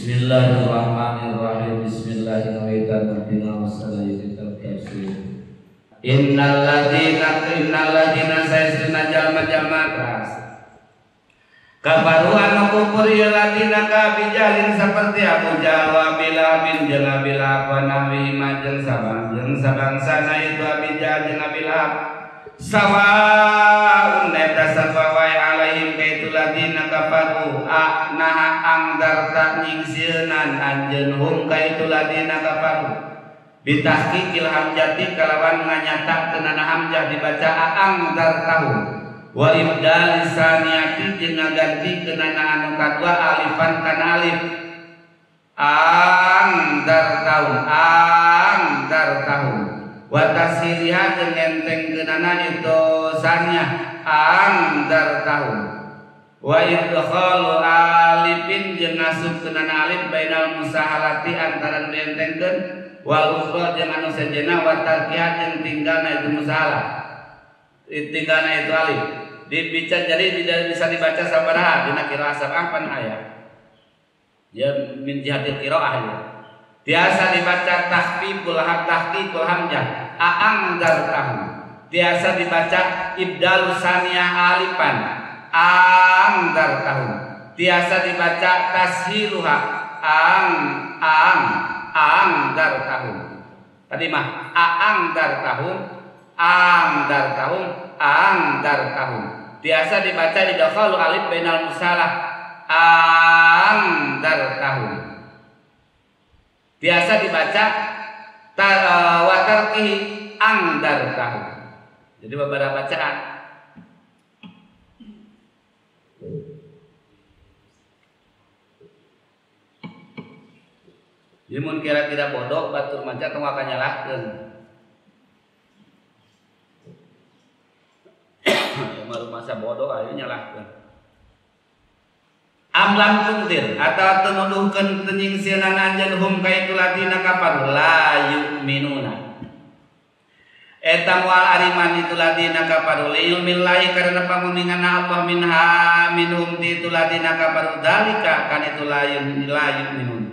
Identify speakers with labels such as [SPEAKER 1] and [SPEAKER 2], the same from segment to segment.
[SPEAKER 1] Bismillahirrahmanirrahim. Bismillahirrahmanirrahim. Innal ladzina saestuna jalma-jalma keras kafaru anu kufur ieu ladina ka Abi Jahlin saperti Abu Jahal wa Abi Lahabin jeung Abi Lahab wa nahwi jeung sabangsana itu Abi Jahal jeung Abi Lahab sawaun eta sarua wae alaihim ka itu ladina kafaru naha angdarta nyingsieunan anjeun hum ka itu ladina kafaru bitahqiqil hamzati kalawan nganyatakeunana hamzah dibaca angdartahu wa ibdal lisaniyati jeung ngagantikeunana anu kadua alifan kana alif angdartahu wa tasiriha jeung ngentengkeunana itu saniyah angdartahu wa idkhalu alifin jeung ngasupkeunana alif bainal musahalati antara nu dientengkeun wal ukhra jeung anu sejenna wa tarkiha jeung tinggalna itu musahalah tinggalna itu alif dibaca jadi tidak bisa dibaca sabaraha dina qiraah sab'ah pan aya ya min jihatil qiraah ya biasa dibaca takhfiful tahqiqul hamzah angdartahu biasa dibaca ibdalus saniyah alifan angdartahu biasa dibaca tashiluha angdartahu tadi mah angdartahu angdartahu angdartahu biasa dibaca idkhalu alif bainal musalah angdartahu biasa dibaca wa tarkihi angdartahu. Jadi beberapa bacaan. Jadi mun kira-kira bodoh batur maca tong akan nyalahkeun. Ya masa bodoh ayo nyalahkeun. Amlam tungdir atau tenuduhkeun tenyingsieunan anjeun hum ka itu ladina kafaru la yu'minuna. Eta moal ariman itu ladina kafaru li ilmillahi karena pamuninganna Allah minha minhum ti itu ladina kafaru dalika kan itu la yu'minun.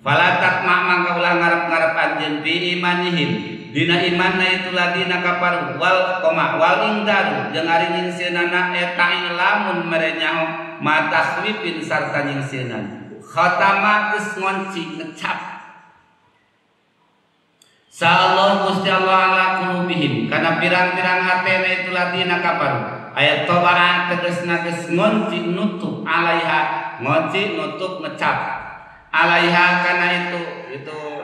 [SPEAKER 1] Fala tatma mangka ulah ngarep-ngarep anjeun bi imanihim dina imanna itu ladina kafaru wal koma wal ingdaru jeung ari nyingsieunan eta lamun mere nyaho matakhwifin sarta nyingsieunan khatama geus ngonci ngecap sallallahu Gusti Allah ala qulubihim kana pirang-pirang hatena itu ladina kafaru ayat toba'a tegasna geus ngonci nutup alaiha ngonci nutup ngecap alaiha kana itu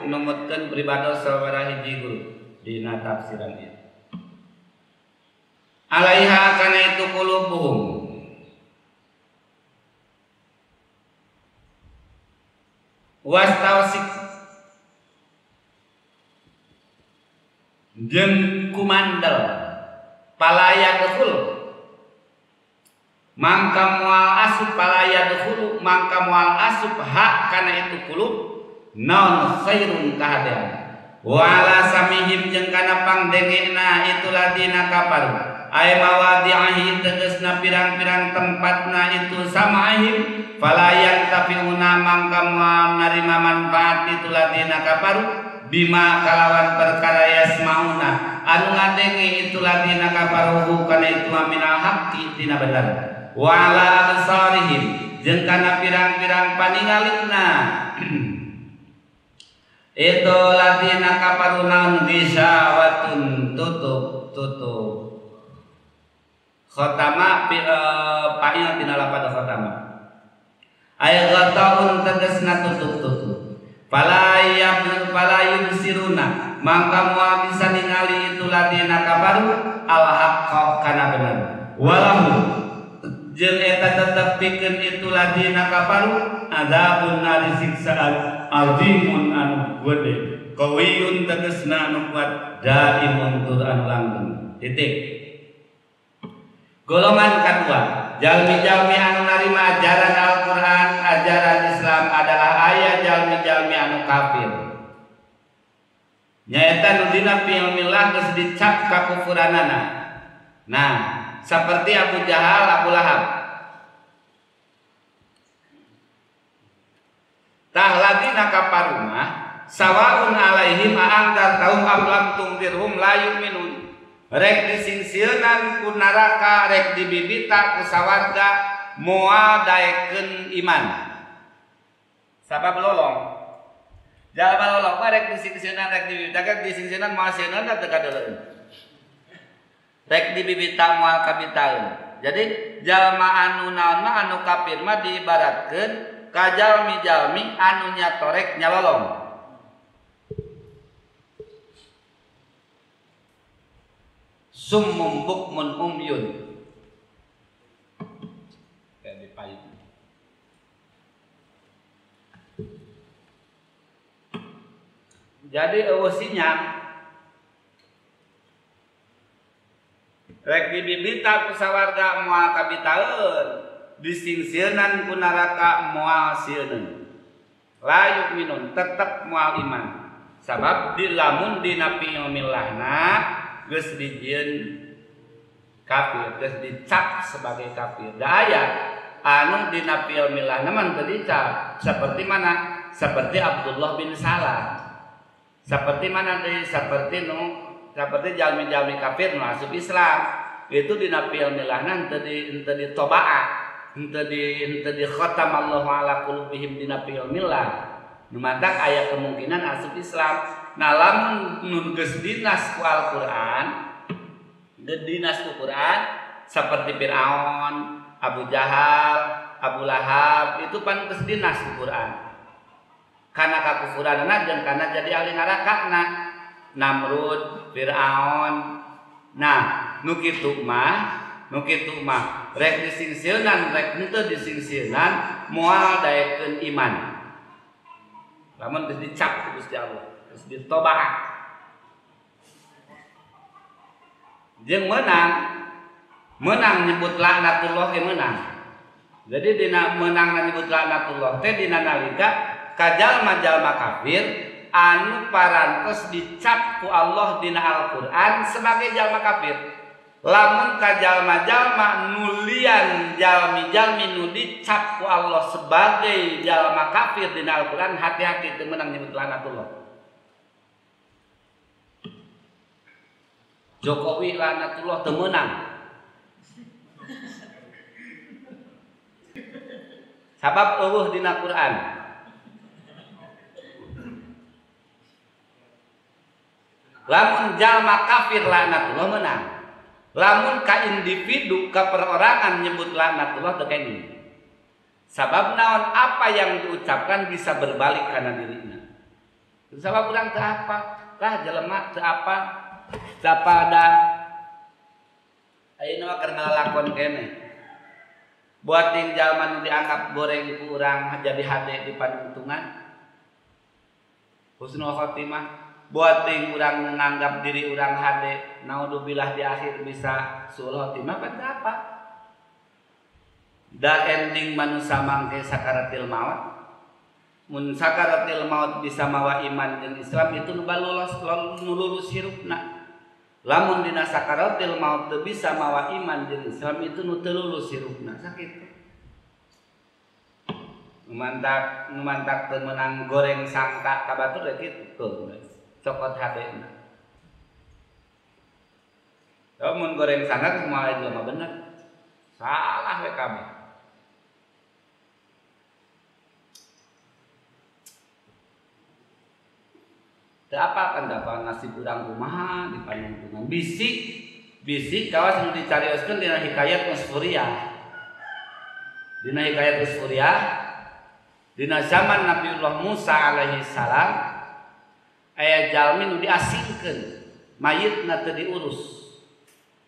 [SPEAKER 1] numutkeun pribados sabaraha hiji guru dina tafsiran ieu alaiha kana itu qulubuhum wastausik jeung kumandel palaya dukhul mangka moal asup palaya dukhulu mangka moal asup hak kana itu kulub naon khairun kahadean wala samihim jeung kana pangdengena itu ladina kafaru ay mawadi'ahi tegasna pirang-pirang tempatna itu sama'ihim fala yantafi'una mangka moal narima manfaat itu ladina kafaru bima kalawan perkara yasmauna anu ngadenge itu ladina kafaru kana itu minal haqqi tina bener wa ala absarihim jeung kana pirang-pirang paningalina itu ladina kafaru naon gisawatun tutup tutup khatama fa'il tina lapad khatama ay ghataun tegasna tutup-tutup fala yubsiruna mangka moal bisa ningali itu ladina kafaru al haqqa kana bener walahu jeung eta tetep pikeun itu ladina kafaru azabun nari siksaan azimun anu gede qawiyun tegasna anu kuat daimun tur anu langgeng titik. Golongan kedua, jalmi-jalmi anu narima ajaran Al-Quran, ajaran Islam adalah aya jalmi-jalmi anu kafir. Nyaeta nu dina fi'ilmillah geus dicap kakufuranana. Nah, seperti Abu Jahal, Abu Lahab. Tah Indikasina ka parumah sawaun alaihim a'angdartahum am lam tungdirhum la yu'minun. Rek disingsieunan ku neraka rek dibibita ku sawarga moal daekeun iman. Sabab lolong. Jalma lolong mah rek disingsieunan rek dibibita rek disingsieunan moal sieun teu kadeuleun. Rek dibibita moal kabitaeun. Jadi jalma anu naon mah anu kafir mah diibaratkeun ka jalmi-jalmi anu nyatorek nyalolong. Summum bukmun umyun. Kayak dipait. Jadi eueuh sinyal rek dibibita ku sawarga moal kabitaeun, disingsieunan ku neraka moal sieuneun. La yu'minun, tetep moal iman. Sabab di lamun dina milahna geus dijieun kafir, geus dicap sebagai kafir. Da aya anu dina milahna mah teu dicap. Seperti mana? Seperti Abdullah bin Salam. Seperti mana deui? Seperti nu seperti jalmi-jalmi kafir nu asup Islam. Itu dina milahna henteu di tobaah, henteu di khatamallahu ala qulubihim dina milah. Nu matak aya kemungkinan asup Islam. Nah lamun nu geus dinas ku Al-Qur'an, geus dinas ku Qur'an seperti Fir'aun, Abu Jahal, Abu Lahab itu pan geus dinas ku Qur'an. Kana kakufuranna jeung kana jadi ahli neraka na Namrud, Fir'aun. Nah, nu kitu mah rek disingsieunan rek henteu disingsieunan moal daekeun iman. Lamun geus dicap ku Gusti Allah, geus ditobaah. Jeung menang nyebut laknatullah ge menang. Jadi dina meunang nyebut laknatullah teh dina nalika ka jalma-jalma kafir anu parantos dicap ku Allah dina Al-Qur'an sebagai jalma kafir. Lamun ka jalma-jalma nulian jalmi-jalmi nu dicap ku Allah sebagai jalma kafir dina Al-Qur'an, hati-hati teu meunang nyebut laknatullah. Jokowi laknatullah teu meunang. Sabab eueuh dina Qur'an. Lamun jalma kafir laknatullah meunang. Lamun ka individu ka perorangan nyebut laknatullah teu kenging. Sabab naon, apa yang diucapkan bisa berbalik kana dirina. Sabab urang teu apa, lah jelema teu apa, teu apa da ayeuna mah keur ngalalakon keneh. Buat ting jalma nu dianggap goreng ku urang jadi hade di panungtungan. Husnul khotimah. Buat ting urang menganggap diri urang hade, naudzubillah di akhir bisa suul khotimah kan apa? Da ending manusia mangke sakaratil maut. Mun sakaratil maut bisa mawa iman jeung Islam itu nu balulus nu lulus hirupna. Lamun dina sakaratil maut teu bisa mawa iman jeung Islam itu nu teu lulus hirupna. Sakitu. Nu mantak teu meunang goreng sangka ka batur we kitu tuh. Cokot hadena. Mun goreng sangka kumaha jelema bener. Salah we kabeh. Teu apa kan dapat nasib urang kumaha di panungtungan. Bisi kawas nu dicarioskeun dina Hikayat Usfuriyah. Dina Hikayat Usfuriyah dina zaman Nabiullah Musa alaihi salam aya jalmi nu diasingkeun, mayitna teu diurus.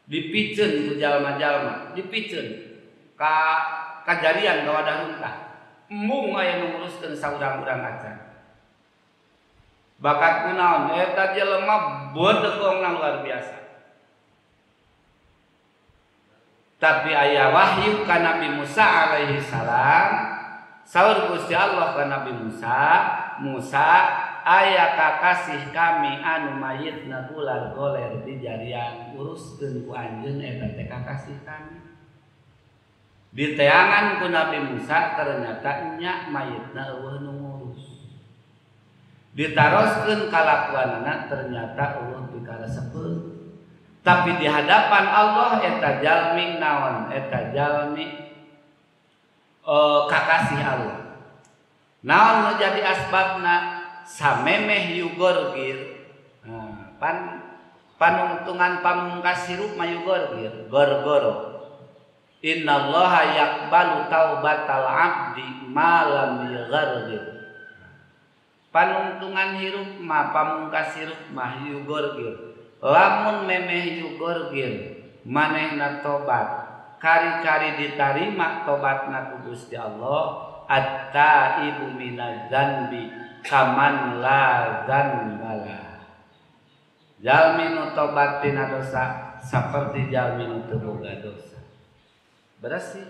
[SPEAKER 1] Dipiceun ku jalma-jalma, dipiceun ka kajarian ka wadah runtah. Embung aya nu nguruskeun saurang-urang acan. Bakat kunaon eta jelema bodegongna luar biasa. Tapi aya wahyu ka Nabi Musa alaihi salam, saur Gusti Allah ka Nabi Musa, Musa aya kakasih kami anu mayitna gular goler di jarian, uruskeun ku anjeun eta teh kakasih kami. Diteangan ku Nabi Musa ternyata nya mayitna eueuh nu ngurus. Ditaroskeun kalakuanana ternyata eueuh pikaresepeun. Tapi di hadapan Allah eta jalmi naon? Eta jalmi kakasih Allah. Naon nu jadi asbabna samemeh yugorgir. Nah, panungtungan pamungkas hirup mah yugorgir, gorgoro. Innallaha yaqbalu taubatal abdi ma lam yughargir. Panungtungan hirup mah pamungkas hirup mah yugorgir. Lamun memeh yugorgir manehna tobat, kari-kari ditarima tobatna ku Gusti Allah. At-taibu minadz dzanbi kaman la dzanbala. Jalmi nu tobat tina dosa saperti jalmi nu teu boga dosa. Bersih.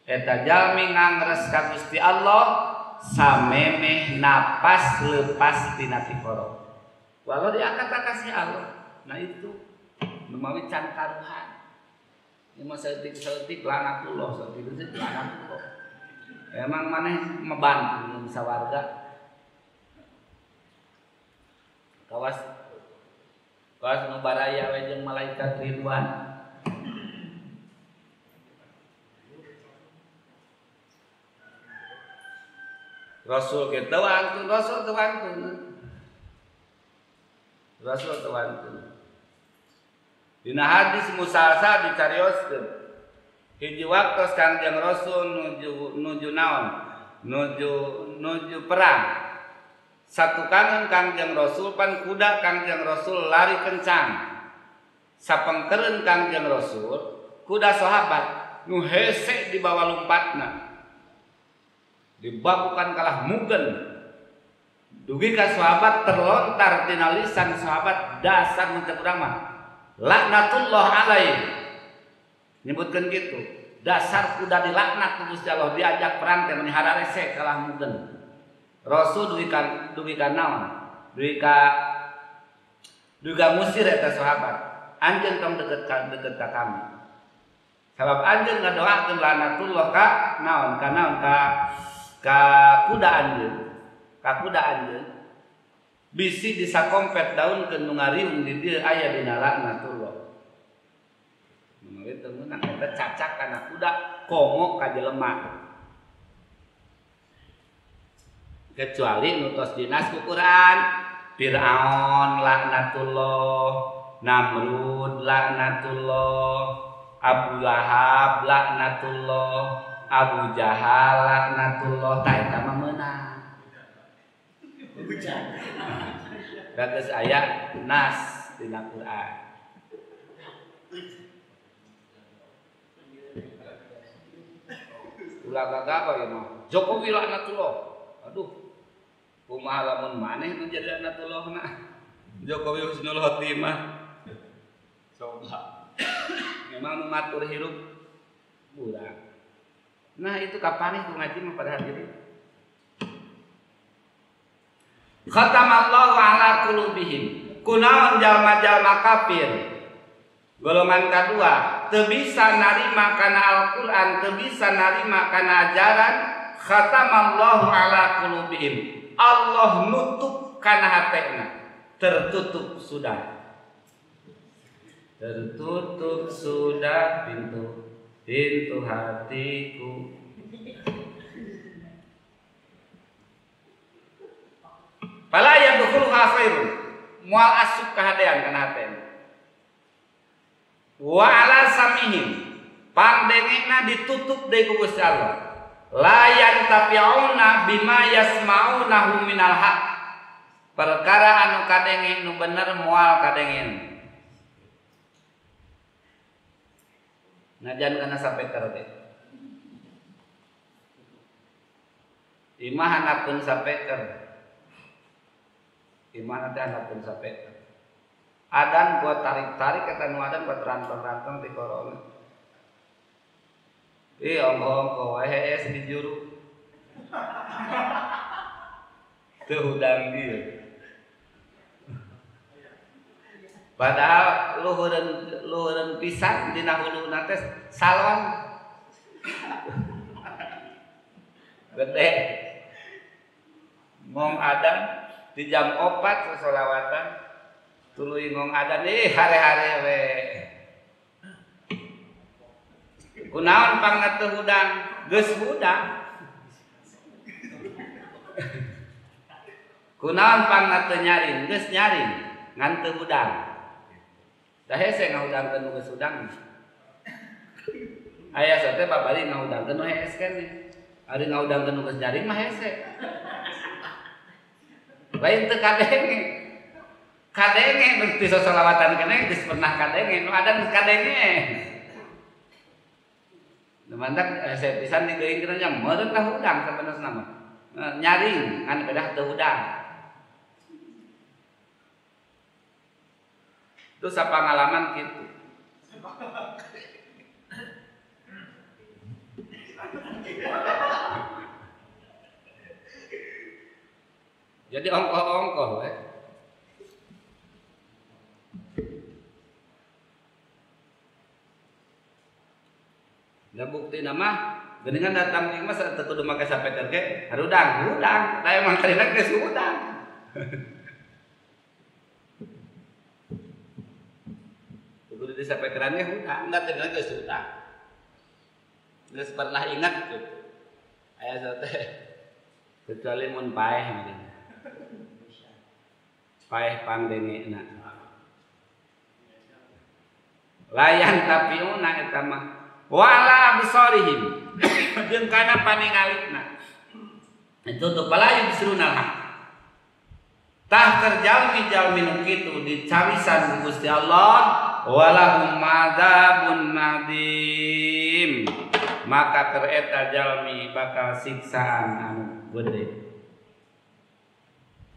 [SPEAKER 1] Eta jalmi ngangres ka Gusti Allah samemeh napas lepas tina tikoro. Walau diangkat kasih Allah. Nah itu nu mawi can karuhan. Ieu mah saeutik-saeutik laknatullah, saeutik-saeutik laknatullah. Emang maneh membantu mun sawarga. Kawas kawas nu baraya we jeung malaikat Ridwan. Rasul ge teu wantun, Rasul teu wantun. Rasul teu wantun. Dina hadis musalsal dicarioskeun. Hiji waktos Kangjeng Rasul nuju naon? Nuju perang. Satukangan Kangjeng Rasul pan kuda Kangjeng Rasul lari kencang. Sapengkeureun Kangjeng Rasul, kuda sahabat nu hese dibawa lompatna. Dibakukan kalah mugen. Dugi ka sahabat terlontar tina lisan sahabat dasar mun cek urang mah. Laknatullah alaih. Nyebutkeun kitu. Dasar kuda dilaknat ku Gusti Allah diajak perang teh meni hararese kalah mugen. Rasul dugi ka naon? Dugi ka ngusir eta sahabat. Anjeun tong deket ka kami. Sabab anjeun ngadoakeun laknatullah ka naon? Ka naon? Ka kuda anjeun. Ka kuda anjeun. Bisi disakompet daun ke nu ngariung di dieu aya dina laknatullah. Menawi teu meunang eta cacak kana kuda komo ka jelema. Kecuali nu tos dinas ku Quran, Fir'aun laknatullah, Namrud laknatullah, Abu Lahab laknatullah, Abu Jahal laknatullah, tah eta mah meunang. Bagus aya nas dina Quran. Ulah gagah ya mah. Jokowi laknatullah. Aduh. Kumaha lamun maneh nu jadi laknatullah na. Jokowi husnul khotimah. Coba. Memang nu ngatur hirup urang. Nah itu kapan ku ngaji mah pada hadirin. Khatamallahu ala qulubihim. Kunaon jalma-jalma kafir. Golongan kedua, teu bisa narima kana Al-Qur'an, teu bisa narima kana ajaran. Khatamallahu ala qulubihim. Allah nutup kana hatena. Tertutup sudah. Tertutup sudah pintu hatiku. Fala yadkhuluha khairun. Moal asup kahadean kana hatena. Wa ala samihim. Pandengena ditutup deui ku Gusti Allah. La yantafi'una bima yasma'unahu minal haq. Perkara anu kadenge nu bener moal kadengen. Najan kana sapeker teh. Imah hanapun sapeker. Imah teh hanapun sapeker. Adan gua tarik-tarik eta nu adan gua rantong-rantong ti corona. Ih ongko-ongko wae hees di juru. Teu hudang dieu. Padahal luhureun pisan dina huluna teh salon. Gede. Ngong adan Di jam 4 sasolawatan tuluy ngong adan ih hare-hare we. Kunaon pangna teu hudang? Geus hudang. Kunaon pangna teu nyaring? Geus nyaring ngan teu hudang. Da hese ngahudangkeun nu geus hudang. Aya sate babari ngahudangkeun nu hees keneh. Ari ngahudangkeun nu geus nyaring mah hese. Lain teu kadenge. Kadenge nu ti sasolawatan keneh geus pernah kadenge, nu adan geus kadenge. Nu mantak hese pisan digeuingkeun nya meureun tah hudang sabenerna mah. Nyaring ngan pedah teu hudang. Itu sapangalaman gitu. Jadi ongkoh-ongkoh we. Da bukti nama geuningan datang ieu mah teu kudu make sapeter ge harudang, hudang. Da emang kalina geus hudang. Teu kudu disapeteran ge hudang, da teu geus hudang. Geus pernah ingat gitu. Aya teh kecuali mun paeh meureun. Paeh pangdengena. Layan tapiuna eta mah wala absarihim jeung kana paningalina. Itu tuh palayu bisrunal haq. Tah kerjalmi-jalmi nu kitu dicawisan ku Gusti Allah walahum madzabun nadim. Maka keur eta jalmi bakal siksaan anu gede.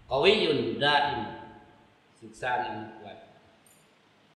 [SPEAKER 1] Qawiyun daim, siksaan anu kuat.